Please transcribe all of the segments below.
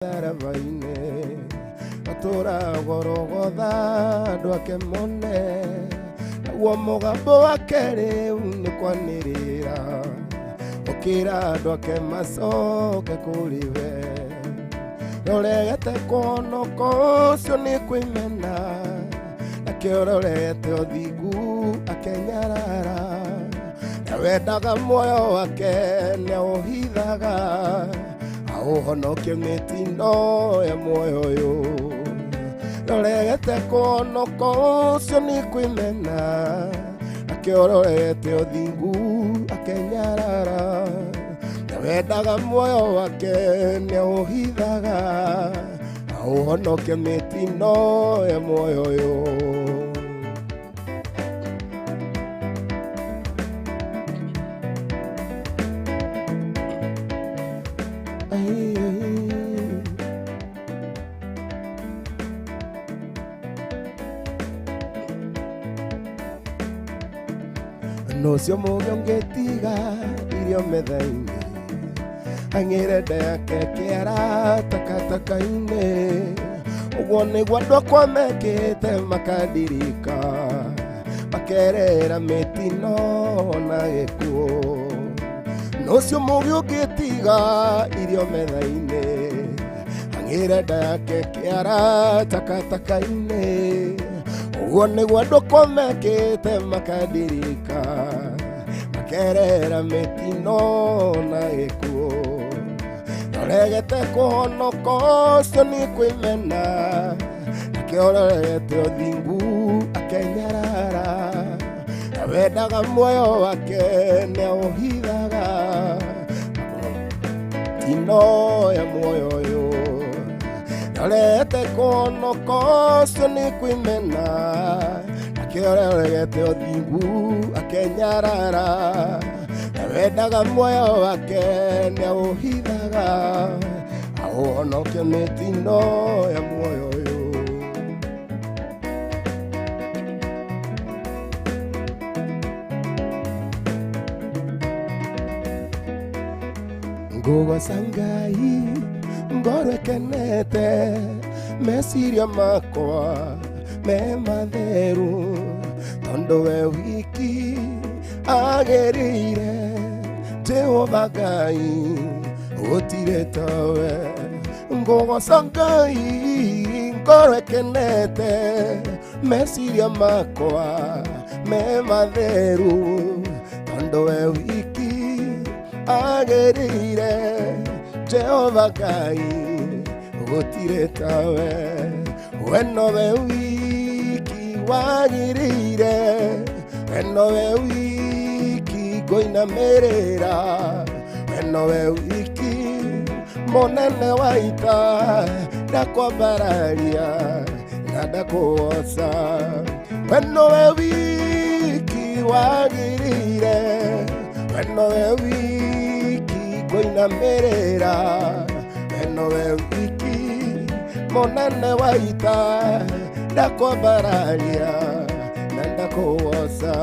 Mũtharaba-inĩ atũra gorogotha andũ ake mone, naguo mũgambo wake rĩu nĩ kwanĩrĩra ũkĩra andũ ake macoke kũrĩ we. Rorete kũhonoka ũcio nĩ kwĩmena, nakĩo rorete ũthingu akenyarara, na wendaga muoyo wake nĩaũhithaga aũhonokie mĩtino ya muoyo ũyũ. Rorete kũhonoka ũcio nĩ kwĩmena, nakĩo rorete ũthingu akenyarara, na wendaga muoyo wake nĩaũhithaga aũhonokie mĩtino ya muoyo ũyũ. Ai, ai. Nocio mũgĩ ũngĩtiga irio metha-inĩ ang'ĩre nda yake kĩara takataka-inĩ, ũguo nĩguo andũ akwa mekĩte makandirika, makerera mĩtino na gĩkuũ. Nocio mũgĩ ũngĩtiga irio metha-inĩ ang'ĩre nda yake kĩara takataka-inĩ, ũguo nĩguo andũ akwa mekĩte makandirika, makerera mĩtino na gĩkuũ. Rorete kũhonoka ũcio nĩ kwĩmena, nakĩo rorete ũthingu akenyarara, na wendaga muoyo wake nĩaũhithaga tino ya muoyo ũyũ. Rorete kũhonoka ũcio nĩ kwĩmena, nakĩo rorete ũthingu akenyarara, na wendaga muoyo wake nĩaũhithaga aũhonokie mĩtino ya muoyo ũyũ. Ngũgoca Ngai ngoro ĩkenete, meciria makwa me matheru, tondũ we wiki agĩrĩire. Jehova Ngai gũtirĩ tawe. Ngũgoca Ngai ngoro ĩkenete, meciria makwa me matheru, tondũ we wiki agĩrĩire. Jehova Ngai gũtirĩ tawe, we nowe wiki wagĩrĩire, we nowe wiki ngũinamĩrĩra, we nowe wiki mũnene wa ita, ndakwambararia na ndakũgoca, we nowe wiki wagĩrĩire, we nowe wiki ngũinamĩrĩra, we nowe wiki mũnene wa ita, ndakwambararia na ndakũgoca.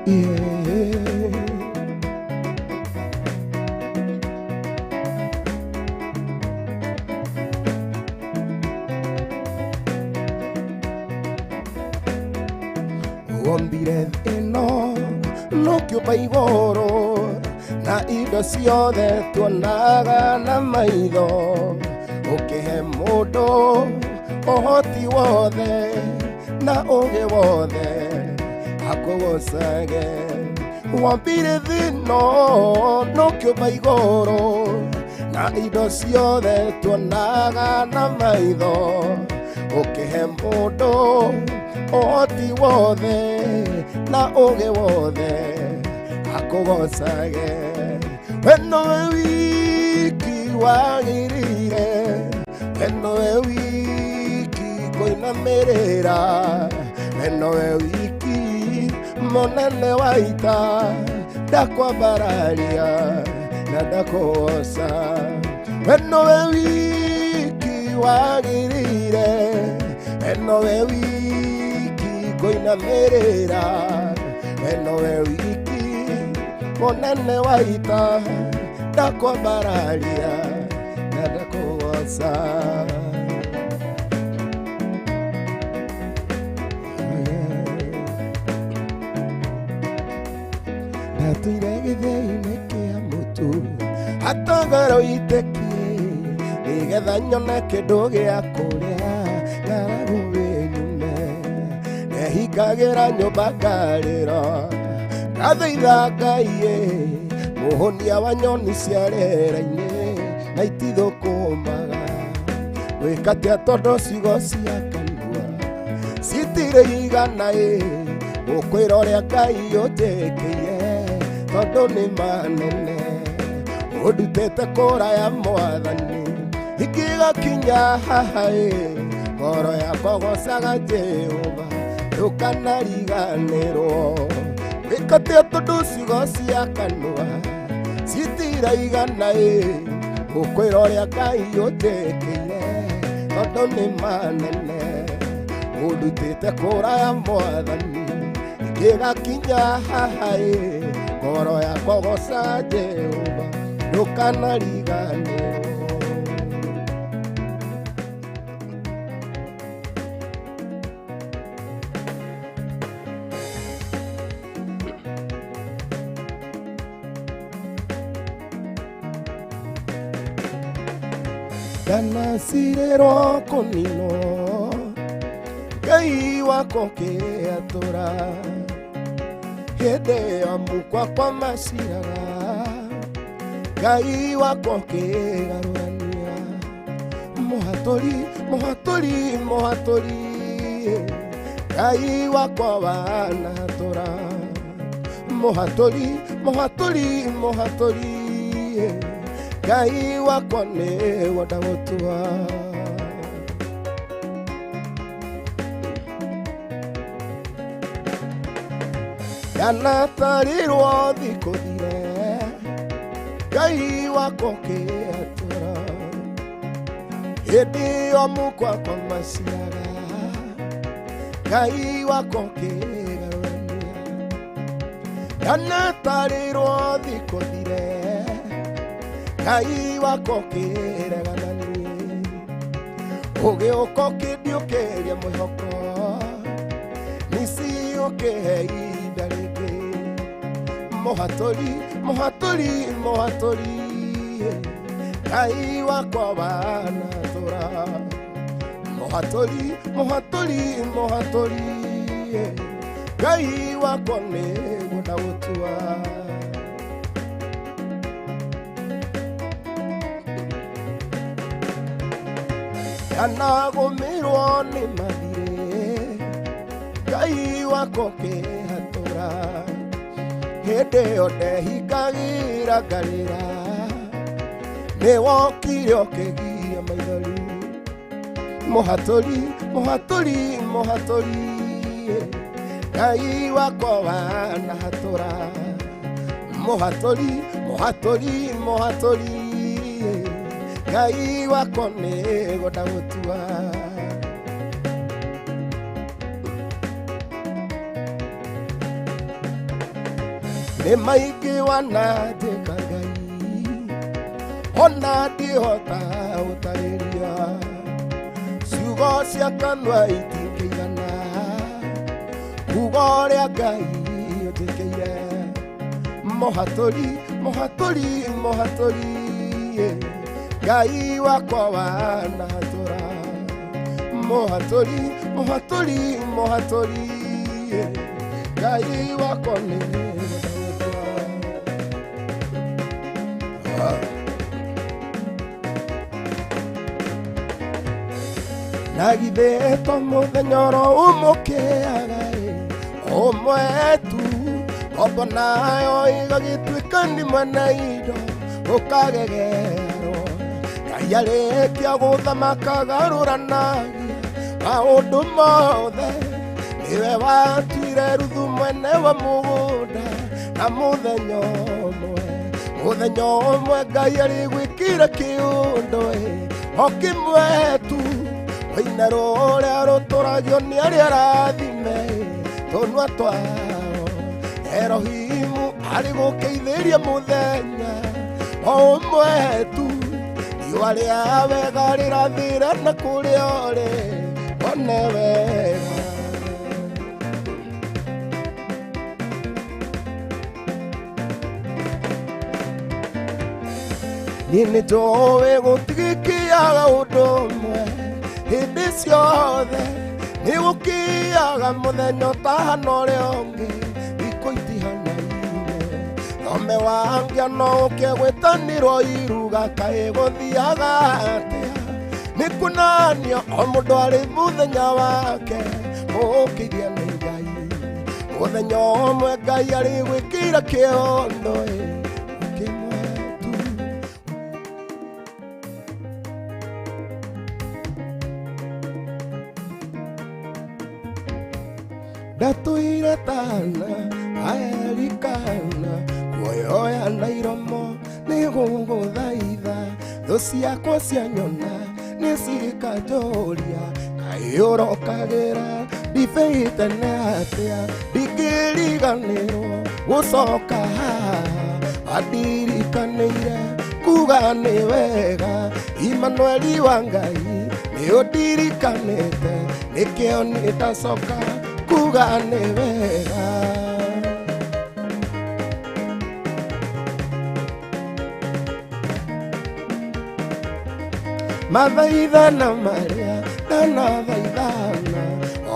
Yeah. Wombire thĩ ĩno nũkĩũmba igũrũ na indo ciothe tuonaga na maitho, ũkĩhe mũndũ ũhoti wothe na ũgĩ wothe akũgocage. Wombire thĩ ĩno nũkĩũmba igũrũ na indo ciothe tuonaga na maitho, ũkĩhe mũndũ ũhoti wothe na ũgĩ wothe akũgocage. We nowe wiki wagĩrĩire, we nowe wiki ngũinamĩrĩra, we nowe wiki mũnene wa ita, ndakwambararia na ndakũgoca. We nowe wiki wagĩrĩire, we nowe wiki ngũinamĩrĩra, we nowe wiki Mũnene wa ita ndakwambararia na ndakũgoca. Ndatũire gĩthĩi-inĩ kĩa mũtu hatogoro itĩkie nĩgetha nyone kĩndũ gĩa kũrĩa ng'aragu ĩnyume ndehingagĩra nyũmba ngarĩra ngathaitha Ngai mũhonia wa nyoni cia rĩera-inĩ na itithũkũmaga gwĩkatia tondũ ciugo cia kanua citirĩ igana ĩ gũkwĩra ũrĩa Ngai ũnjĩkĩire tondũ nĩ manene ũndutĩte kũraya mwathani ingĩgakinya haha ĩ ngoro yakwa gocaga Jehova ndũkanariganĩrwo gwĩkatia tondũ ciugo cia kanua citiraigana ĩ gũkwĩra ũrĩa Ngai ũnjĩkĩire tondũ nĩ manene ũndutĩte kũraya mwathani ingĩgakinya haha ĩ ngoro yakwa goca Jehova ndũkanariganĩrwo. Ndanacirĩrwo kũninwo Ngai wakwa ũkĩatũra hĩndĩ ĩyo mũkwa kwa maciraga Ngai wakwa ũkĩgarũrania mũhatũri mũhatũri mũhatũri Ngai wakwa wanahatũra mũhatũri mũhatũri mũhatũri Ngai wakwa nĩwe ndagũtua. Ndanatarirwo thikũ thire Ngai wakwa ũkĩatũra hĩndĩ ĩyo mũkwa kwa maciraga Ngai wakwa ũkĩgarũrania ndanatarirwo thikũ thire Ngai wakwa ũkĩregana niĩ ũgĩũka ũkĩndiũkĩria mwĩhoko nĩci ũkĩhe ihinda rĩngĩ mũhatũri mũhatũri mũhatũri Ngai wakwa wanatũra mũhatũri mũhatũri mũhatũri Ngai wakwa nĩguo ndagũtua. Ndanagũmĩrwo nĩ mathirĩ Ngai wakwa ũkĩhatũra hĩndĩ ĩyo ndehingagĩra ngarĩra nĩwokire ũkĩgiria maithori mũhatũri mũhatũri mũhatũri Ngai wakwa wanahatũra mũhatũri mũhatũri mũhatũri Ngai wakwa nĩguo ndagũtua. Nĩ maingĩ wananjĩka Ngai ona ndihota gũtarĩria ciugo cia kanua itingĩigana kuga ũrĩa Ngai ũnjĩkĩire mũhatũri mũhatũri mũhatũri Ngai wakwa wanahatũra mũhatũri mũhatũri mũhatũri Ngai wakwa nĩguo ndagũtua. Na githĩ to mũthenya oro ũmũkĩaga ĩ ũmwe tu ngombo nayo ĩgagĩtuĩka nĩ mwene indo ũkagegerwo Ngai arĩkia gũthamaka garũranagia maũndũ mothe nĩwe watuire Ruthu mwene wa mũgũnda na mũthenya ũmwe Ngai arĩgwĩkĩra kĩũndũ ĩ o kĩmwe tu rũina rũrĩa rũtũragio nĩ arĩa arathime tũnua twao Erohimu Arĩ gũkĩithĩria mũthenya o ũmwe tu riũa rĩa wega rĩrathĩra na kũrĩa ũrĩ one wega. Niĩ nĩ njũĩ gũtigĩkĩaga ũndũ ũmwe hĩndĩ ciothe nĩ gũkĩaga mũthenya ũtahana ũrĩa ũngĩ thikũ itihanaine thome wangia no ũke gwĩtanĩrwo iruga kaĩ gũthiaga atĩa nĩ kuonania o mũndũ arĩ mũthenya wake mũkĩiria nĩ Ngai mũthenya ũmwe Ngai arĩ gwĩkĩra kĩondo ĩ kĩmwe tu. Ndatũire tana aerikana kuoyoya na iromo nĩ gũgũthaitha thũ ciakwa cianyona nĩ cikanjũria kaĩ ũrokagĩra ndibei tene atĩa ndingĩriganĩrwo gũcoka haha wandirikanĩire kuga nĩ wega Imanueli wa Ngai nĩ ũndirikanĩte nĩkĩo niĩ ndacoka kuga nĩ wega. Mathaithana marĩa ndanathaithana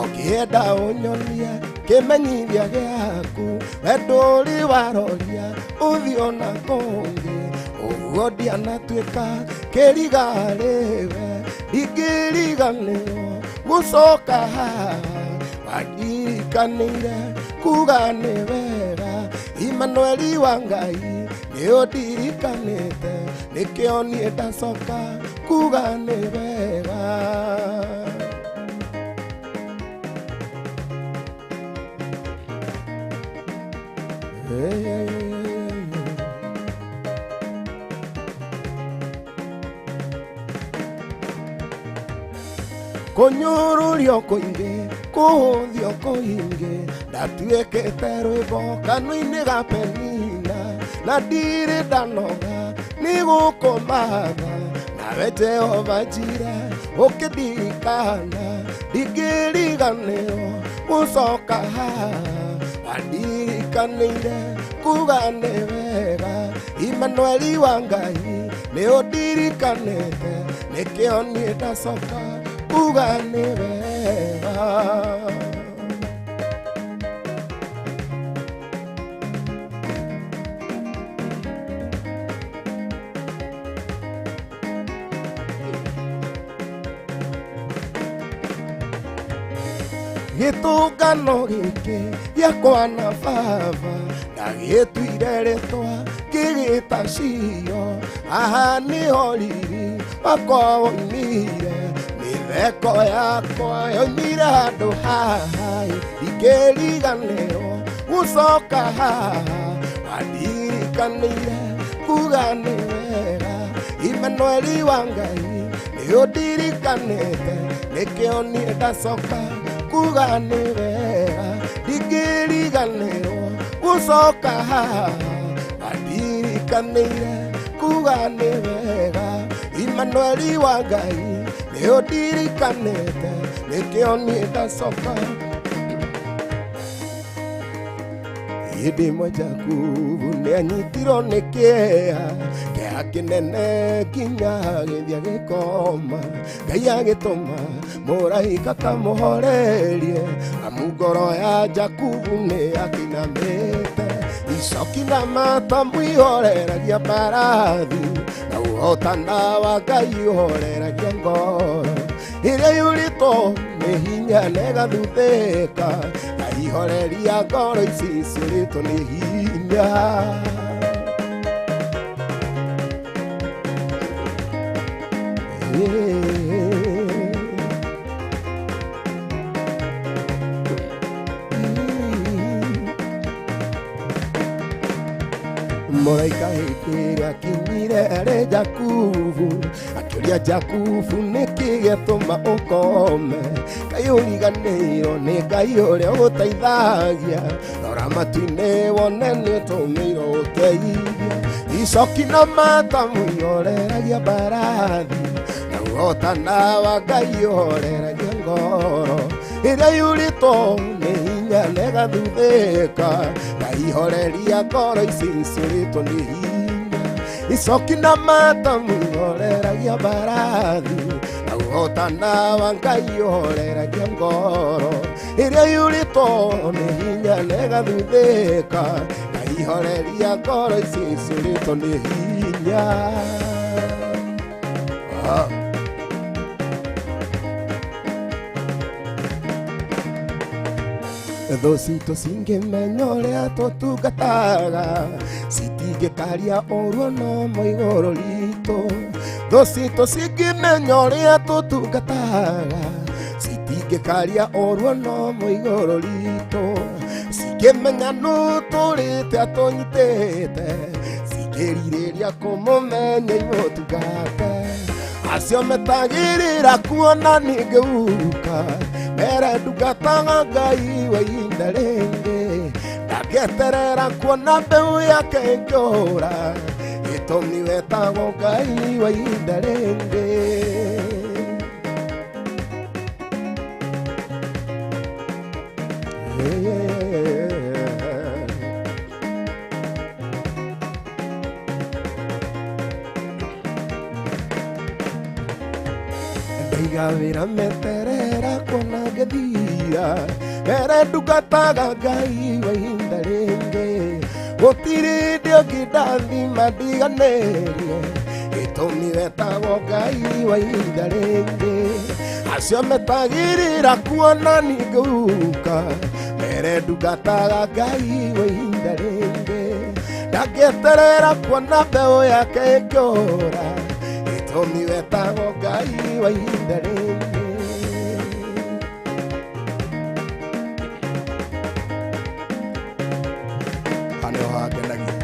ũngĩenda ũnyonie kĩmenyithia gĩaku we ndũrĩ waroria ũthiũ na kũngĩ ũguo ndianatuĩka kĩriga rĩwe ndingĩriganĩrwo gũcoka haha wandirikanĩire kuga nĩ wega Imanueli wa Ngai nĩ ũndirikanĩte nĩkĩo niĩ ndacoka kuga nĩ wega. Kũnyũrũrio kũingĩ kũhũthio kũingĩ ndatuĩkĩte rwĩmbo kanua-inĩ ga Penina na ndirĩ ndanoga nĩ gũkũmatha nawe Jehova njire ũkĩndirikana ndingĩriganĩrwo gũcoka haha wandirikanĩire kuga nĩ wega Imanueli wa Ngai nĩ ũndirikanĩte nĩkĩo niĩ ndacoka kuga nĩ wega. Gĩtũngano gĩkĩ gĩakwa na baba ndagĩtuire rĩtwa ngĩgĩta Cio haha nĩho riri wakwa woimire mĩtheko yakwa yoimire handũ haha ndingĩriganĩrwo gũcoka haha wandirikanĩire kuga nĩ wega Imanueli wa Ngai nĩ ũndirikanĩte nĩkĩo niĩ ndacoka kuga nĩ wega ndingĩriganĩrwo gũcoka haha wandirikanĩire kuga nĩ wega Imanueli wa Ngai nĩ ũndirikanĩte nĩkĩo niĩ ndacoka. Hĩndĩ ĩmwe Jakubu nĩanyitirwo nĩ kĩeha kĩeha kĩnene nginya agĩthiĩ agĩkoma Ngai agĩtũma mũraika kamũhorerie amu ngoro ya Jakubu nĩ akĩinamĩte icoki na matamu ihoreragia mbarathi na ũhotana wa Ngai ũhoreragia ngoro ĩrĩa yũrĩtwo nĩ hinya na ĩgathuthĩka na ihoreria ngoro ici ciũrĩtwo nĩ hinya. Mũraika hĩndĩ ĩrĩa akinyire arĩ Jakubu akĩũria Jakubu nĩkĩ gĩatũma ũkome kaĩ ũriganĩirwo nĩ Ngai ũrĩa ũgũteithagia rora Matu-inĩ wone nĩ ũtũmĩirwo ũteithia. Icoki na matamu ihoreragia mbarathi, na ũhotana wa Ngai ũhoreragia ngoro. Ĩrĩa yurĩtwo nĩ hinya na ĩgathuthĩka, Ngai horeria ngoro ici icũrĩtwo nĩ hinya. Icoki na matamu ihoreragia mbarathi, na ũhotana wa Ngai ũhoreragia ngoro. Ĩrĩa yurĩtwo nĩ hinya na ĩgathuthĩka, Ngai horeria ngoro ici icũrĩtwo nĩ hinya. Ah. Thũ citũ cingĩmenya ũrĩa tũtungataga, citingĩkaria ũru ona ũmwe igũrũ ritũ. Thũ citũ cingĩmenya ũrĩa tũtungataga, citingĩkaria ũru ona ũmwe igũrũ ritũ. Cingĩmenya nũ tũrĩte atũnyitĩte, cingĩrirĩria kũmũmenya imũtungate. Acio metagĩrĩra kuona ningĩuka, mere ndungataga Ngai wa ihinda rĩngĩ. Ndangĩeterera kuona mbeũ yake ĩngĩũra, gĩtũmi wetagwo Ngai wa ihinda rĩngĩ. Yeah. Ndaiga wĩra meterera kuona ngĩthira, mere ndungataga Ngai wa ihinda rĩngĩ. Gũtirĩ hĩndĩ ĩngĩ ndathima ndiganĩrie, gĩtũmi wetagwo Ngai wa ihinda rĩngĩ. Acio metagĩrĩra kuona ningĩuka, mere ndungataga Ngai wa ihinda rĩngĩ. Ndangĩeterera kuona mbeũ yake ĩngĩũra, gĩtũmi wetagwo Ngai wa ihinda rĩngĩ. Haha nĩho hangenagia.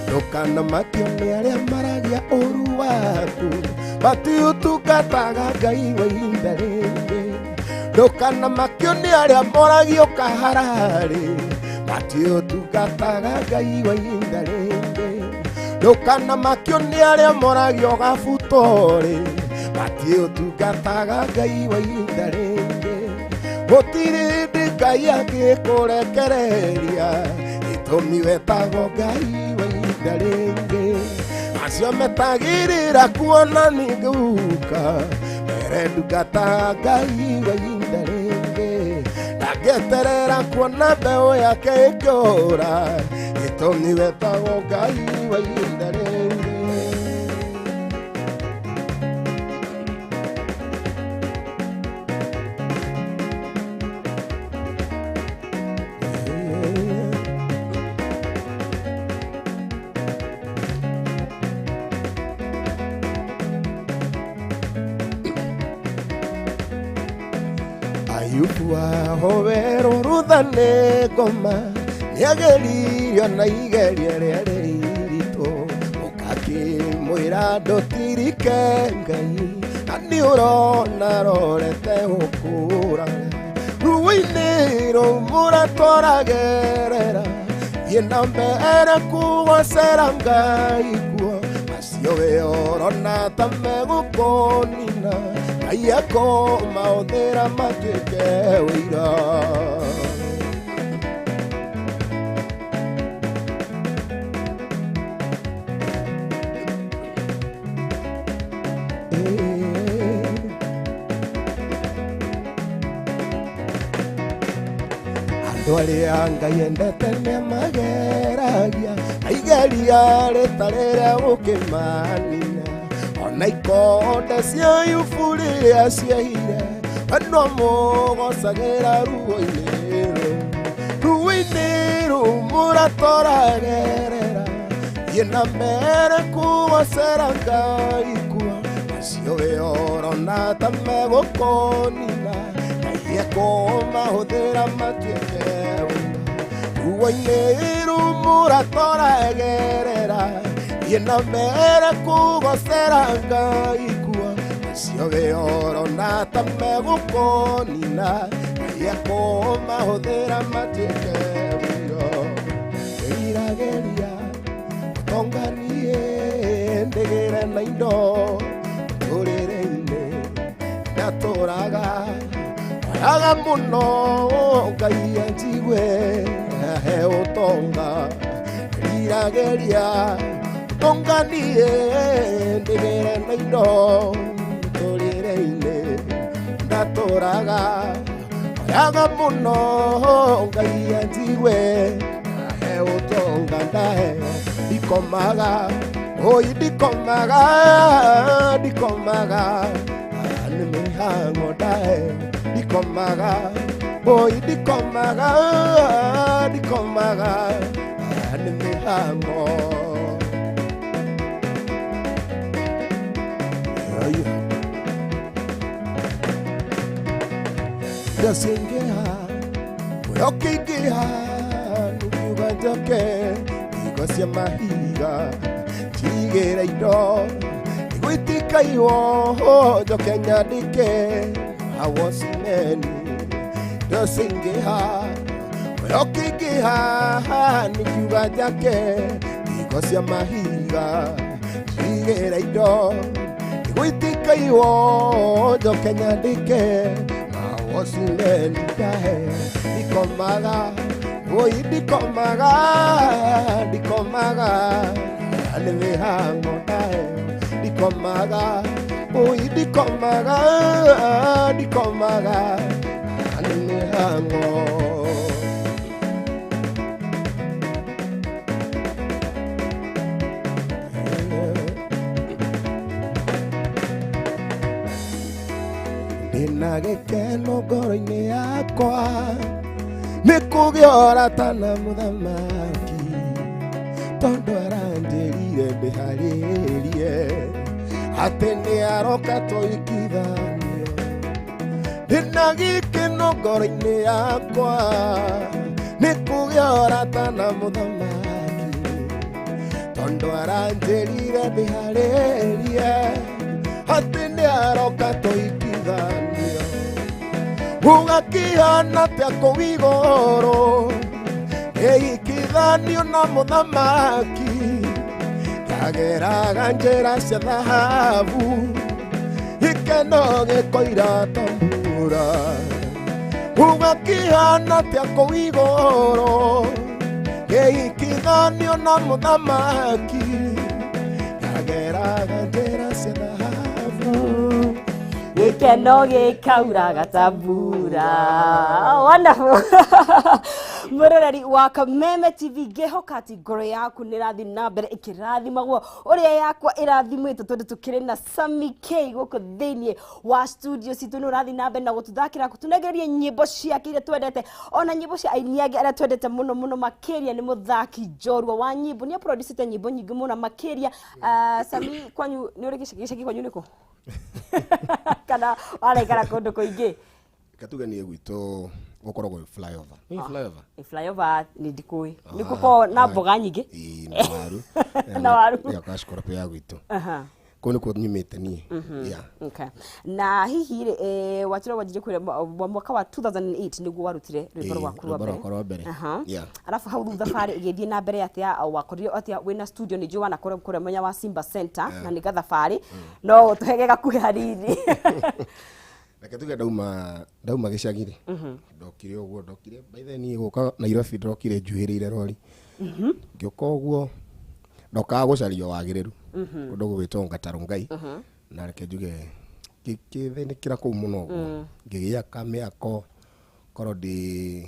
Ndũkanamakio nĩ arĩa maragia ũru waku, matiũtungataga Ngai wa ihinda rĩngĩ. Ndũkanamakio nĩ arĩa moragio kahararĩ, matiũtungataga Ngai wa ihinda rĩngĩ. Ndũkanamakio nĩ arĩa moragio gabutorĩ, matiũtungataga Ngai wa ihinda rĩngĩ. Gũtirĩ hĩndĩ Ngai angĩkũrekereria, gĩtũmi wetagwo Ngai wa ihinda rĩngĩ. Acio metagĩrĩra kuona ningĩuka, mere ndungataga Ngai wa ihinda rĩngĩ. Ndangĩeterera kuona mbeũ yake ĩngĩũra, gĩtũmi wetagwo Ngai wa ihinda rĩngĩ. Ayubu ahowerwo rutha nĩ ngoma, nĩageririo na igeria rĩarĩ iritũ. Ũkakĩmwĩra ndũtirike Ngai, na nĩ ũrona rorete gũkũraga. Ruo-inĩ rũu mũratwaragerera, thiĩ na mbere kũgocera Ngai kuo. Macio we ũrona ta megũkũnina, Ngai akũmahũthĩra matuĩke ũira. Andũ arĩa Ngai endete nĩamageragia, na igeria rĩtarĩ rĩa gũkĩmanina. Ona ikonde cia Ayubu rĩrĩa ciahire, we no amũgocagĩra ruo-inĩ rũu. Ruo-inĩ rũu mũratoragerera, thiĩ na mbere kũgocera Ngai kuo. Macio we ũrona ta megũkũnina, Ngai ekũmahũthĩra matuĩke ũira. Ruo-inĩ rũu mũratoragerera, thiĩ na mbere kũgocera Ngai kuo. Macio we ũrona ta megũkũnina, Ngai ekũmahũthĩra matuĩke ũira. Ndĩrirageria ũtonga niĩ ndĩgĩre na indo mũtũrĩre-inĩ ndatũraga oyaga mũno Ngai anjigue ahe ũtonga ndĩrirageria ũtonga niĩ ndĩgĩre na indo mũtũrĩre-inĩ ndatũraga oyaga mũno Ngai anjigue ahe ũtonga ndaheo ndikomaga oi ndikomaga ndikomaga nĩ mĩhang'o ndaheo ndikomaga oi ndikomaga ndikomaga nĩ mĩhang'o. Ndacingiha muoyo kĩingĩha nĩngiuga njoke higo cia mahiga njigĩre indo igũitikaihwo njoke nyandĩke awocimeni ndacingiha muoyo kĩingĩha nĩngiuga njake higo cia mahiga njigĩre indo igũitikaihwo njoke nyandĩke awocimeni ndaheo ndikomaga oi ndikomaga ndikomaga nĩ mĩhang'o ndaheo ndikomaga oi ndikomaga ndikomaga nĩ mĩhang'o. Ndĩna gĩkeno ngoro-inĩ yakwa nĩ kũgĩa ũrata na mũthamaki tondũ aranjĩrire ndĩharĩrie atĩ nĩ aroka tũikithanio. Ndĩna gĩkeno ngoro-inĩ yakwa nĩ kũgĩa ũrata na mũthamaki tondũ aranjĩrire ndĩharĩrie atĩ nĩ aroka tũikithanio. Gũgakĩhana atĩa kũu igũrũ ĩikithanio na mũthamaki ngageraga njĩra cia thahabu gĩkeno gĩkoira ta mbura. Gũgakĩhana atĩa kũu igũrũ ĩikithanio na mũthamaki ngageraga njĩra cia thahabu gĩkeno gĩkauraga ta mbura. Wonderful. Mũroreri wa Kameme TV ngĩhoka atĩ ngoro yaku nĩ ĩrathiĩ na mbere ĩkĩrathimagwo ũrĩa yakwa ĩrathimĩtwo tondũ tũkĩrĩ na Sammy K gũkũ thĩinĩ wa studio citũ. Nĩ ũrathiĩ na mbere na gũtũthakĩra gũtũnengereria nyĩmbo ciake iria twendete ona nyĩmbo cia aini angĩ arĩa twendete mũno mũno makĩria nĩ mũthaki njorua wa nyĩmbo nĩ aproducĩte nyĩmbo nyingĩ mũno makĩria. Sammy, kwanyu nĩ ũrĩ gĩcagi kwanyu nĩkũ kana waraikara kũndũ kũingĩ? Katuge niĩ gwitũ gũkoragwo flyover. Nĩ flyover? Flyover nĩ ndikũĩ nĩ gũkoragwo na mboga nyingĩ. Ĩĩ, na waru. Na waru. Ĩyo cash crop ya gwitũ. Kũu nĩkuo nyumĩte niĩ. Yeah. Okay. Na hihi rĩ watira wanjirie kwĩra mwaka wa 2008 nĩguo warutire rwĩmbo rwaku rwa Rwĩmbo mbere. rwakwa rwa mbere. Yeah. Alafu hau rĩu thabarĩ ĩgĩthiĩ na mbere atĩa? Wakorire atĩa wĩna studio? Nĩ njũĩ wanakorwo kũrĩa mwena wa Simba Center na nĩ gathabarĩ no ũtũhege gakuhĩ hanini. Reke tuge ndauma gĩcagi rĩ ndokire ũguo ndokire by the way niĩ gũka Nairobi ndokire njuhĩrĩire rori ngĩũka ũguo ndokaga gũcaria wagĩrĩru kũndũ gũgwĩtwo Ngatarũ Ngai na reke njuge ngĩthĩnĩkĩra kũu mũno ũguo ngĩgĩaka mĩako korwo ndĩ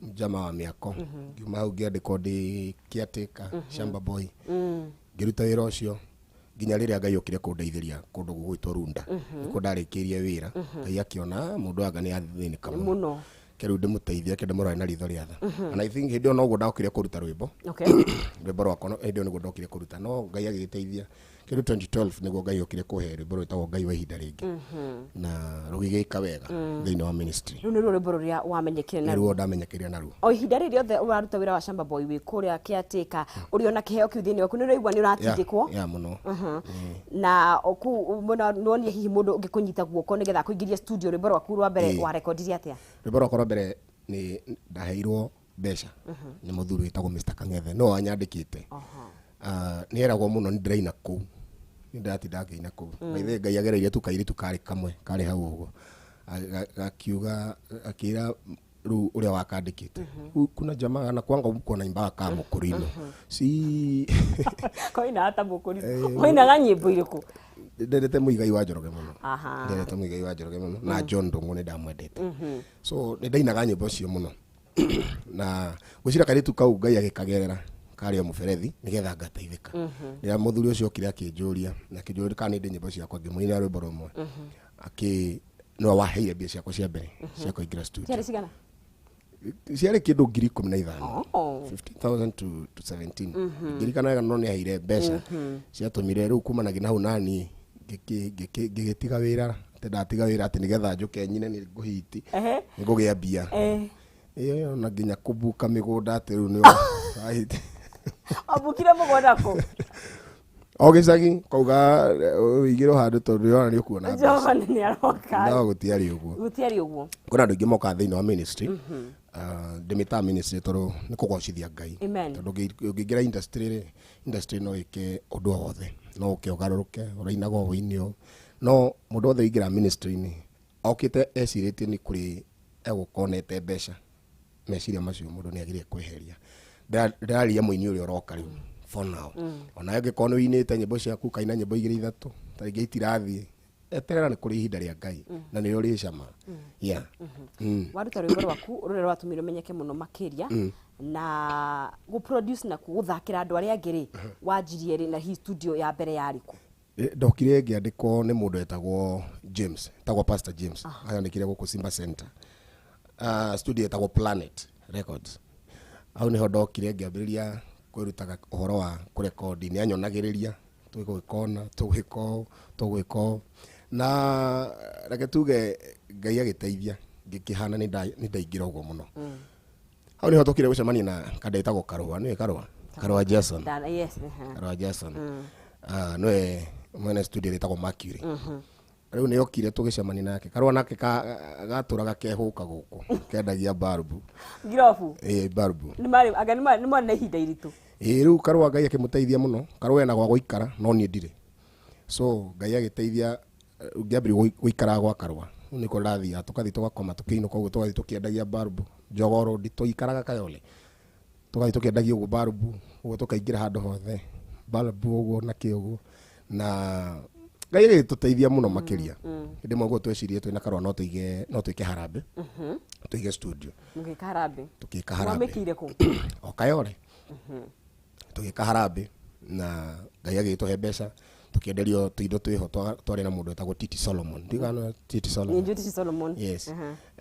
njama wa mĩako ngiuma hau ngĩandĩkwo ndĩ caretaker shamba boy ngĩruta wĩra ũcio nginya rĩrĩa Ngai okire kũndeithĩria kũndũ gũgwĩtwo Runda nĩkuo ndarĩkĩirie wĩra. Ngai akĩona mũndũ anga nĩ athĩnĩka mũno kĩrĩu ndĩmũteithie kĩ ndĩmũrore na ritho rĩa tha. And I think hĩndĩ ĩyo noguo ndokire kũruta rwĩmbo rwĩmbo rwakwa hĩndĩ ĩyo nĩguo ndokire kũruta no Ngai agĩgĩteithia kĩndũ 2012 nĩguo Ngai okire kũhe rwĩmbo rwĩtagwo Ngai wa ihinda rĩngĩ na rũgĩgĩka wega thĩinĩ wa ministry. Rĩu nĩruo rwĩmbo rũrĩa wamenyekire naruo. Nĩruo ndamenyekire naruo. O ihinda rĩrĩ rĩothe ũraruta wĩra wa shamba boy wĩ kũrĩa caretaker ũrĩ ona kĩheo kĩu thĩinĩ waku nĩ ũraigua nĩ ũratindĩkwo? Yeah, mũno. Na kũu mwena nĩwonire hihi mũndũ ũngĩ kũnyita guoko nĩgetha akũingĩrie studio rwĩmbo rwaku rwa mbere warekondire atĩa? Rwĩmbo rwakwa rwa mbere nĩ ndaheirwo Mbeca nĩ mũthuri wĩtagwo Mr Kang'ethe, no wanyandĩkĩte. Nĩ eragwo mũno nĩ ndĩraina kũu, nĩ ndĩratinda ngĩina kũu. By the way, Ngai agereirie tu kairĩtu karĩ kamwe karĩ hau ũguo. Gakiuga, akĩra rĩu ũrĩa wakandĩkĩte, "Kuna jamaa anakuanga huko anaimbaga kama Mũkũrinũ si?" Koina ta Mũkũrinũ, wainaga nyĩmbo irĩkũ? Ndendete Mũigai wa Njoroge mũno. Ndendete Mũigai wa Njoroge mũno na John Ndũng'ũ nĩ ndamwendete, so nĩ ndainaga nyĩmbo icio mũno na gwĩciria kairĩtu kau Ngai agĩkagerera karĩ o mũberethi nĩgetha ngateithĩka. Rĩrĩa mũthuri ũcio okire akĩnjũria na akĩnjũria kana nĩ ndĩ nyĩmbo ciakwa, ngĩmũinĩra rwĩmbo rũmwe, akĩ nĩwe waheire mbia ciakwa cia mbere cia kũingĩra studio. Ciarĩ cigana? Ciarĩ kĩndũ 15,000. 15,000 to 17, ngĩririkana wega, no nĩ aheire mbeca ciatũmire rĩu kumanagia na hau nani ngĩgĩtiga wĩra, atĩ ndatiga wĩra atĩ nĩgetha njũke nyine nĩ ngũhiti nĩ ngũgĩa mbia. Ĩyo na nginya kũbuka mĩgũnda atĩ rĩu nĩ wahiti. Wabukire mũgũnda kũ? O gĩcagi kauga ũigĩrwo handũ tondũ ũrona nĩ ũkuona mbeca. Jehova nĩ aroka. No gũtiarĩ ũguo. Gũtiarĩ ũguo. Kwĩna andũ aingĩ mokaga thĩinĩ wa ministry. Ndĩmĩtaga ministry tondũ nĩ kũgocithia Ngai. Amen. Tondũ ũngĩingĩra industry rĩ, industry no ĩke ũndũ o wothe, no ũke ũgarũrũke ũrainaga o wĩini ũũ, no mũndũ wothe ũingĩra ministry-inĩ okĩte ecirĩtie nĩ kũrĩ egũkonete mbeca, meciria macio mũndũ nĩ agĩrĩire kweheria. Ndĩraria mũini ũrĩa ũroka rĩu for now, ona angĩkorwo nĩ ũinĩte nyĩmbo ciaku, kaina nyĩmbo igĩrĩ ithatũ, ta rĩngĩ itirathiĩ, eterera, nĩ kũrĩ ihinda rĩa Ngai na nĩrĩo rĩcama, yeah. Waruta rwĩmbo rwaku rũrĩa rwatũmire ũmenyeke mũno makĩria na gũproduce na gũthakĩra andũ arĩa angĩ rĩ, wanjirie rĩ na hihi studio ya mbere yarĩ kũ? Ndokire ngĩandĩkwo nĩ mũndũ wetagwo James, etagwo Pastor James, anyandĩkire gũkũ Simba Center, studio ĩtagwo Planet Records. Hau nĩho ndokire ngĩambĩrĩria kwĩrutaga ũhoro wa kũrekondi. Nĩ anyonagĩrĩria tũgwĩka ũna, tũgwĩka ũũ, tũgwĩka ũũ, na reke tuge Ngai agĩteithia ngĩkĩhana nĩ ndaingĩra ũguo mũno. Hau nĩho tũkire gũcemania na kanda ĩtagwo Karũa, nĩwe Karũa, Karũa Jason. Yes. Karũa Jason. Nĩwe mwene studio ĩtagwo Mercury. Rĩu nĩ okire tũgĩcemania nake. Karũa nake gatũraga kehũka gũkũ kendagia barubu. Ngirobu. Ĩ, barubu. Nĩ marĩ anga nĩ marĩ na ihinda iritũ. Ĩ, rĩu Karũa Ngai akĩmũteithia mũno. Karũa ena gwa gũikara no niĩ ndirĩ, so Ngai agĩteithia, ngĩambĩrĩria gũikara gwa Karũa. Rĩu nĩkuo ndathiaga, tũgathiĩ tũgakoma tũkĩinũka ũguo, tũgathiĩ tũkĩendagia barubu Jogoo Road, tũikaraga Kayole, tũgathiĩ tũkĩendagia ũguo barubu ũguo, tũkaingĩra handũ hothe barubu ũguo na kĩ ũguo, na Ngai agĩtũteithia mũno makĩria. Hĩndĩ ĩmwe ũguo twecirie twĩna Karũa no tũige, no twĩke harambĩ, tũige studio. Mũgĩka harambĩ? Tũgĩka harambĩ. Mwamĩkĩire kũ? O Kayole. Tũgĩka harambĩ na Ngai agĩtũhe mbeca, tũkĩenderio tũindo twĩho. Twarĩ na mũndũ wetagwo Titi Solomon, ndigana Titi Solomon. Nĩ njũĩ Titi Solomon. Yes,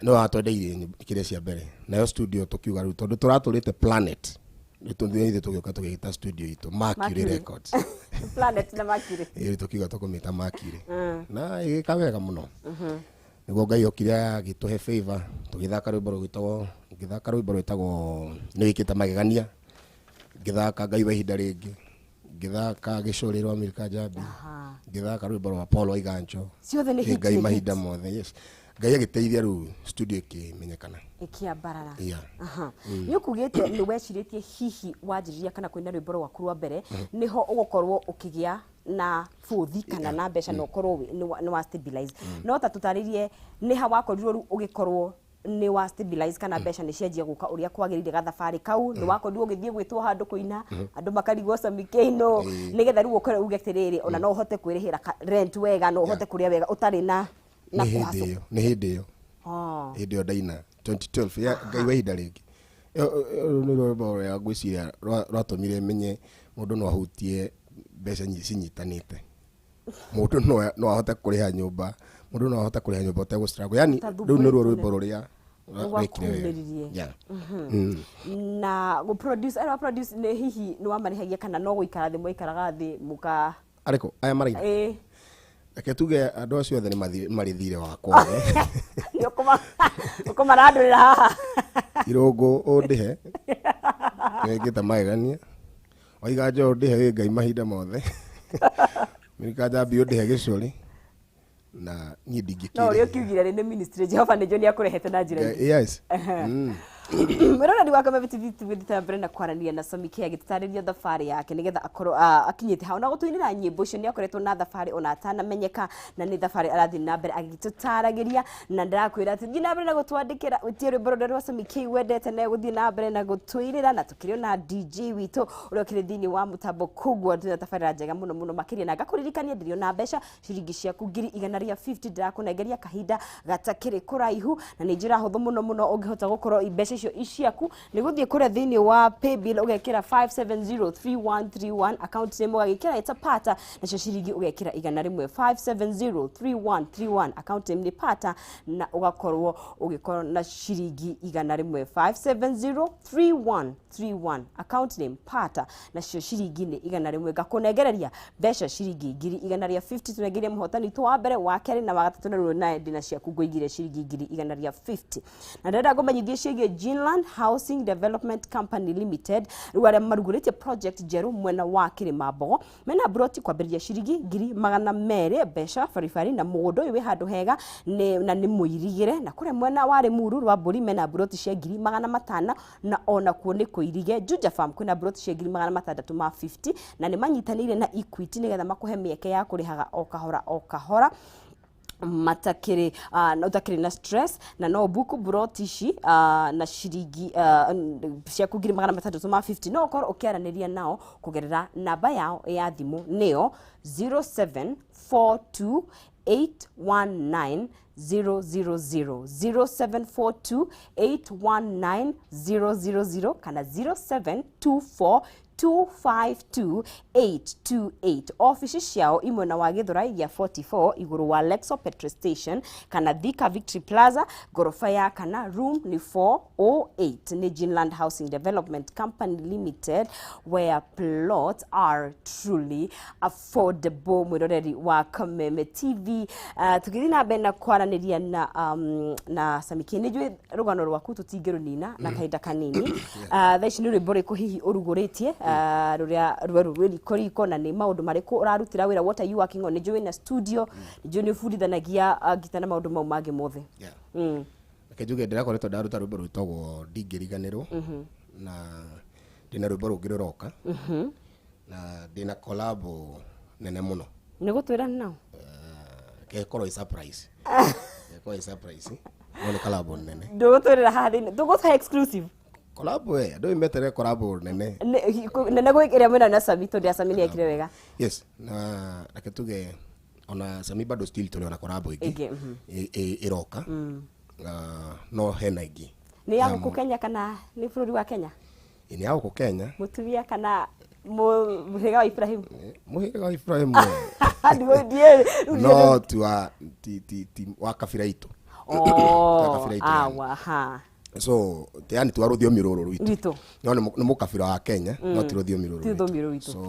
no watwendeirie kĩrĩa cia mbere nayo studio, tũkiuga rĩu tondũ tũratũrĩte Planet, ithuĩ tũgĩũka tũgĩta studio itũ Mercury Mercury. Records. Planet na Mercury. Ĩĩ, tũkiuga tũkũmĩta Mercury na ĩgĩka wega mũno. Nĩguo Ngai okire agĩtũhe favor, tũgĩthaka rwĩmbo rwĩtagwo, ngĩthaka rwĩmbo rwĩtagwo Nĩ Wĩkĩte Magegania, ngĩthaka Ngai wa Ihinda Rĩngĩ, ngĩthaka Gĩcũrĩ rwa Milka Jambi, ngĩthaka rwĩmbo rwa Paul Waigancho. Ciothe nĩ Ĩ, hit. Ngai Nĩ mahinda hit. mothe, yes. Ngai agĩteithia, rĩu studio ĩkĩmenyekana. Ĩkĩambarara. Yeah. Aha. Nĩ ũkugĩte nĩ wecirĩtie hihi wanjĩrĩria kana kũina rwĩmbo rwaku rwa mbere nĩho ũgũkorwo ũkĩgĩa na bũthi kana na mbeca na ũkorwo nĩ wa stabilize, no ta tũtarĩrie nĩ ha wakorirwo rĩu ũgĩkorwo nĩ wa stabilize kana mbeca nĩ cianjia gũka ũrĩa kwagĩrĩire. Gathabarĩ kau nĩ wakorirwo ũgĩthiĩ gwĩtwo handũ kũina, andũ makarigwo Sammy Keino, nĩgetha rĩu ũkorwo uge atĩrĩrĩ, ona no ũhote kwĩrĩhĩra rent wega, no ũhote kũrĩa wega ũtarĩ na Nĩ hĩndĩ kũhacũ. ĩyo, nĩ hĩndĩ ĩyo. Oh. Hĩndĩ ĩyo ndaina 2012 ya Ngai wa Ihinda Rĩngĩ. Rũu nĩ rwĩmbo rũrĩa ngwĩciria rwatũmire menye mũndũ no ahutie mbeca cinyitanĩte, mũndũ no ahote kũrĩha nyũmba, mũndũ no ahote kũrĩha nyũmba ũtegũ struggle, yani Ta rĩu nĩruo thumbũrĩtwo rwĩmbo rũrĩa rwekire wega. Rwakumĩririe. Yeah. Na gũ produce, arĩa produce nĩ hihi nĩ wamarĩhagia kana no gũikara thĩ mwaikaraga thĩ mũka? Arĩkũ aya maraina? Ĩ. Reke tuge andũ acio othe nĩ marĩ thirĩ wakwa. Nĩ ũkũmarandũrĩra haha. Irũngũ ũndĩhe wĩkĩte magegania, Waiganjo ũndĩhe wĩ Ngai mahinda mothe, Milka Njambi ũndĩhe Gĩcũrĩ, na niĩ No ũrĩa ndingĩkĩrĩhia. ũkiugire rĩ, nĩ ministry, Jehova nĩ njũĩ nĩ akũrehete na njĩra ingĩ. Yes. Mwĩroreri wa Kameme TV, tũgĩthiĩ mbere na kwaranĩria na Sammy K agĩtũtarĩria thabarĩ yake nĩgetha akorwo akinyĩte hau na gũtũinĩra nyĩmbo icio. Nĩ akoretwo na thabarĩ ona atanamenyeka, na nĩ thabarĩ arathiĩ na mbere agĩtũtaragĩria, na ndĩrakwĩra atĩ thiĩ na mbere na gũtwandĩkĩra wĩtie rwĩmbo rũrĩa rwa Sammy K wendete na gũthiĩ na mbere na gũtũinĩra, na tũkĩrĩ na DJ witũ ũrĩa ũkĩrĩ thĩinĩ wa mũtambo. Koguo twĩna tabarĩra njega mũno mũno makĩria, na ngakũririkania ndĩrĩ ona mbeca ciringi ciaku 150,000 ndĩrakũnengeria kahinda gatakĩrĩ kũraihu, na nĩ njĩra hũthũ mũno mũno ũngĩhota gũkorwo mbeca icio i ciaku nĩ gũthiĩ kũrĩa thĩinĩ wa paybill, ũgekĩra 5703131, account name ũgagĩkĩra ĩta Pata, nacio ciringi ũgekĩra 100. 5703131, account name nĩ Pata, na ũgakorwo ũgĩkorwo na ciringi 100. 5703131, account name Pata, nacio ciringi nĩ 100. Ngakũnengereria mbeca ciringi 150,000. Tũnengerie mũhotani witũ wa mbere, wa kerĩ na wa gatatũ, na rĩu nawe ndĩna ciaku ngũigire ciringi 150,000. Na ndĩrenda ngũmenyithie ciĩgiĩ Ginland Housing Development Company Limited, rĩu arĩa marugũrĩtie project njerũ mwena wa Kĩrĩma Mbogo. Mena broti kwambĩrĩria ciringi 200,000 mbeca baribari, na mũgũnda ũyũ wĩ handũ hega na nĩ mũirigĩre. Na kũrĩa mwena wa Rĩmuru rwa Mbũri mena broti cia 500,000, na onakuo nĩ kũirige. Juja Farm kwĩna broti cia 650,000, na nĩ manyitanĩire na Equity nĩgetha makũhe mĩeke ya kũrĩhaga o kahora o kahora matakĩrĩ utakĩrĩ na stress. Na no buku broti ici na ciringi ciaku 650,000. No ũkorwo ũkĩaranĩria nao kũgerera namba yao ya thimũ, nĩyo 0742 819 000, 0742 819 000 kana 0724 252 828. Ofici ciao imwena wa Githurai gĩa 44, igũrũ wa Lexo petrol station, kana Thika Victory Plaza, ngoroba ya kana, room nĩ 408. Nĩ Ginland Housing Development Company Limited, where plots are truly affordable. Mwĩroreri wa Kameme TV, tũgĩthiĩ na mbere na kwaranĩria na Sammy K, nĩ njũĩ rũgano rwaku tũtingĩrũnina na kahinda kanini. Thaa ici nĩ rwĩmbo rĩkũ hihi ũrugũrĩtie, rũrĩa rwerũ rwĩ riko riko, na nĩ maũndũ marĩkũ ũrarutĩra wĩra? What are you working on? Nĩ njũĩ wĩna studio, nĩ njũĩ nĩ ũbundithanagia ngita na maũndũ mau mangĩ mothe. Reke njuge ndĩrakoretwo ndaruta rwĩmbo rwĩtagwo Ndingĩriganĩrwo, na ndĩna rwĩmbo rũngĩ rũroka, na ndĩna collabo nene mũno. Nĩ gũtwĩra nao? Gekorwo ĩ surprise, gekorwo ĩ surprise, no nĩ collabo nene. Ndũgũtwĩrĩra haha thĩinĩ, ndũgũtũhe exclusive? Collabo, we andũ meterere collabo nene. Nene gwĩ ĩrĩa mwĩna na Sami, tondũ ya Sami nĩ ekire wega. Yes, na reke tuge ona Sami bado still tũrĩ ona collabo ĩngĩ. Ĩngĩ. Ĩroka. No hena ĩngĩ. Nĩ ya gũkũ Kenya kana nĩ bũrũri wa Kenya? Nĩ ya gũkũ Kenya. Mũtumia kana mũhĩrĩga wa Ibrahim? Mũhĩrĩga wa Ibrahim. No ti wa ti ti ti wa kabira itũ. Wa kabira itũ yani. Awa ha. So ti yani ti wa rũthiomi rũrũ rwitũ. Rwitũ. No nĩ mũkabira wa Kenya, no ti rũthiomi rũrũ Ti rũthiomi rũrũ rwitũ. So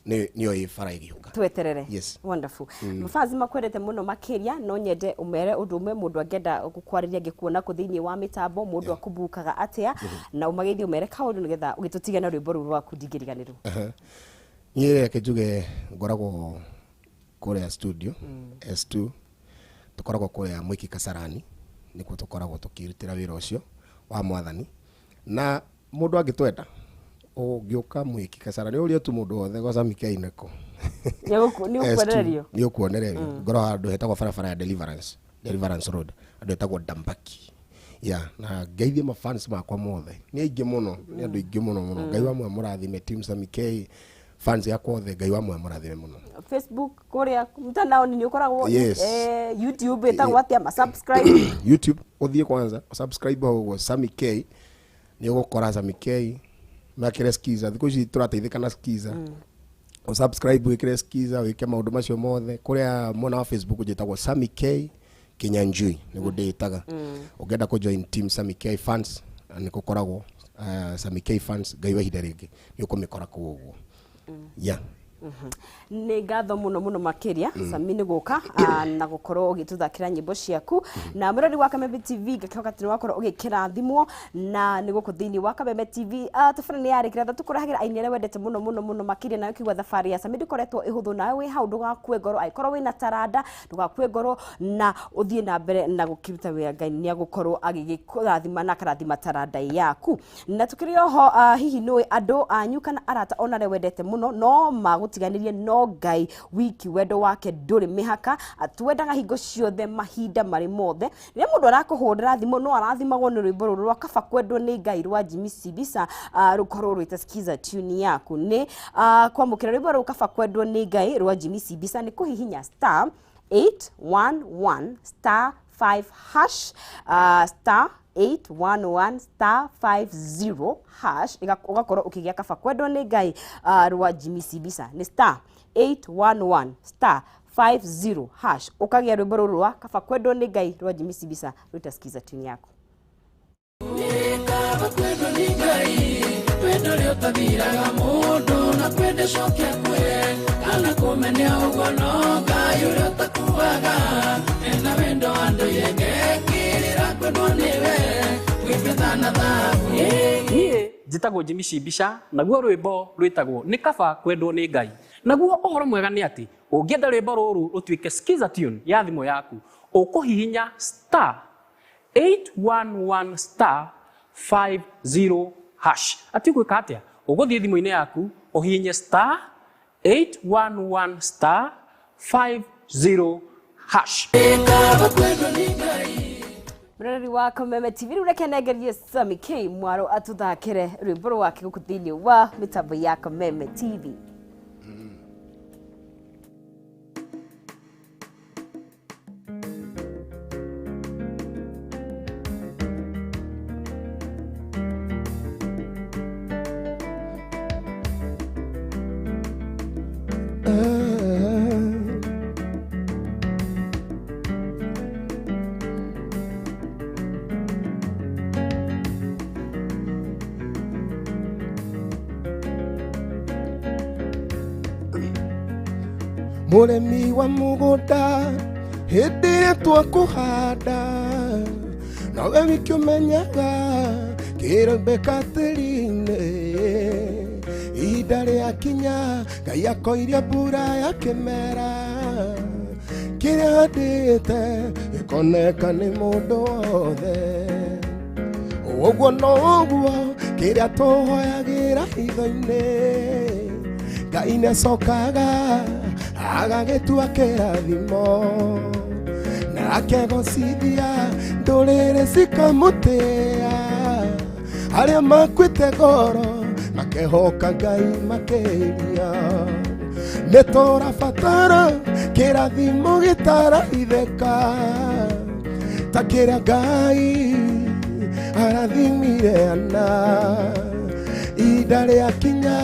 nĩ nĩyo ĩ bara ĩgĩũka. Tweterere. Yes. Wonderful. Mafanzi makwendete mũno makĩria. No nyende ũmere ũndũ ũmwe, mũndũ angĩenda gũkwarĩria, angĩkuona kũ thĩinĩ wa mĩtambo, mũndũ akũbukaga atĩa, na ũmageithie, ũmere kaũndũ nĩgetha ũgĩtũtige na rwĩmbo rũu rwaku Ndingĩriganĩrwo. Niĩ reke njuge ngoragwo kũrĩa studio S2, tũkoragwo kũrĩa Mwiki Kasarani, nĩkuo tũkoragwo tũkĩrutĩra wĩra ũcio wa mwathani. Na mũndũ angĩtwenda, ũngĩũka Mwiki Kasarani, ũrie tu mũndũ wothe gwa Sammy K nĩkũ. Nĩ ũkuonererio. Nĩ ũkuonererio. Ngoragwo handũ hetagwo barabara ya Deliverance, Deliverance Road, handũ hetagwo Dambaki ya. Na ngeithie mafans makwa mothe, nĩ aingĩ mũno, nĩ andũ aingĩ mũno mũno. Ngai wa mwe mũrathime, team Sammy K fans yakwa othe, Ngai wa mwe mũrathime mũno. Facebook kũrĩa mtandaoni nĩ ũkoragwo? Yes. YouTube ĩtagwo atĩa, ma subscribe? YouTube ũthiĩ kwanza subscribe hau ũguo Sammy K, nĩ ũgũkora Sammy K. Mekĩre skiza, thikũ ici tũrateithĩka na skiza. Ũsubscribe, wĩkĩre skiza, wĩke maũndũ macio mothe. Kũrĩa mwena wa Facebook njĩtagwo Sammy K Kinyanjui, nĩguo ndĩĩtaga. Ũngĩenda kũ join team Sammy K fans, nĩ gũkoragwo Sammy K fans. Ngai wa ihinda rĩngĩ nĩ ũkũmĩkora kũu ũguo, yeah. Nĩ ngatho mũno mũno makĩria Sami nĩ gũka na gũkorwo ũgĩtũthakĩra nyĩmbo ciaku. Na mũrori wa Kameme TV, ngakĩhoka atĩ nĩ wakorwo ũgĩkĩrathimwo na nĩ gũkũ thĩinĩ wa Kameme TV. Thabarĩ nĩ yarĩkĩra tha tũkũrehagĩra aini arĩa wendete mũno mũno mũno makĩria, nawe ũkĩigua thabarĩ ya Sami ndĩkoretwo ĩhũthũ. Nawe wĩ hau, ndũgakue ngoro. Angĩkorwo wĩna taranda, ndũgakue ngoro na ũthiĩ na mbere na gũkĩruta wĩra. Ngai nĩ agũkorwo agĩgĩkũrathima na akarathima taranda yaku. Na tukĩrĩ oho, hihi nĩũĩ andũ anyu kana arata ona arĩa wendete mũno no magũtiganĩrie, no Ngai wiki wendo wake ndũrĩ mĩhaka, atwendaga hingo ciothe, mahinda marĩ mothe. Rĩrĩa mũndũ arakũhũrĩra thimũ, no arathimagwo nĩ rwĩmbo rũrũ rwa Kaba Kwendwo nĩ Ngai rwa Jimmy Sibisa, rũkorwo rwĩta skiza tune yaku. Nĩ kwamũkĩra rwĩmbo rũu Kaba Kwendwo nĩ Ngai rwa Jimmy Sibisa nĩ kũhihinya *811*5 hash, *811*50 hash, ũgakorwo ũkĩgĩa Kaba Kwendwo nĩ Ngai rwa Jimmy Sibisa. Nĩ *811*50 hash, ũkagĩa rwĩmbo rũrũ rwa Kaba Kwendwo nĩ Ngai rwa Jimmy Sibisa rwĩta skiza tune yaku. Kaba kwendwo nĩ Ngai, wendo ũrĩa ũtathiraga mũndũ na kwenda coke akue kana kũmene ũguo, no Ngai ũrĩa ũtakuaga ena wendo andũire ngekĩrĩra kwendwo nĩwe gwĩ betha na thahabu. Niĩ njĩtagwo Jimmy Shibisha, naguo rwĩmbo rwĩtagwo Nĩ Kaba Kwendwo Nĩ Ngai. Naguo ũhoro mwega nĩ atĩ ũngĩenda rwĩmbo rũrũ rũtuĩke skiza tune ya thimũ yaku, ũkũhihinya *811*50 hash. Ati ũgwĩka atĩa? Ũgũthiĩ thimũ-inĩ yaku, ũhihinye *811*50 hash. Kaba kwendwo nĩ Ngai. Mũroreri wa Kameme TV, rĩu reke nengerie Sami K Mwaro atũthakĩre rwĩmbo rwake gũkũ thĩinĩ wa mĩtambo ya Kameme TV. Mũrĩmi wa mũgũnda, hĩndĩ ĩrĩa twakũhanda, nowe wiki ũmenyaga kĩrembeka tĩri-inĩ. Ihinda rĩakinya, Ngai akoiria mbura ya kĩmera, kĩrĩa handĩte gĩkoneka nĩ mũndũ wothe. Ũguo noguo kĩrĩa tũhoyagĩra hitho-inĩ, Ngai nĩacokaga agagĩtua kĩrathimo na akegocithia, ndũrĩrĩ cikamũtĩa, arĩa makuĩte ngoro makehoka Ngai makĩria. Nĩ tũrabatara kĩrathimo gĩtaraitheka ta kĩrĩa Ngai arathimire ana. Ihinda rĩakinya,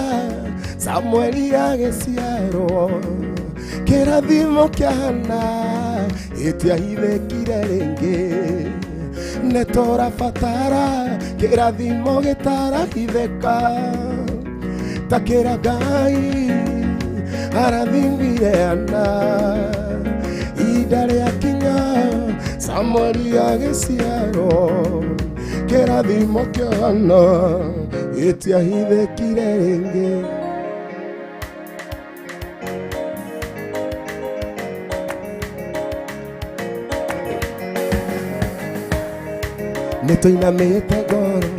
Samueli agĩciarwo, kĩrathimo kĩa Hana gĩtiahithĩkire rĩngĩ. Nĩ tũrabatara kĩrathimo gĩtarahithĩka ta kĩrĩa Ngai arathimire ana. Ihinda rĩakinya, Samueli agĩciarwo, kĩrathimo kĩa Hana gĩtiahithĩkire rĩngĩ. Nĩ tũinamĩte ngoro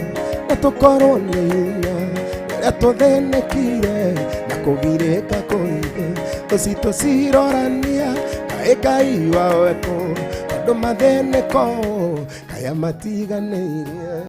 na tũkorwo nĩ hinya rĩrĩa tũthĩnĩkire na kũgirĩka kũingĩ, tũcitũ cirorania kaĩ Ngai wao ekũ, tondũ mathĩnĩko kaya matiganĩirie.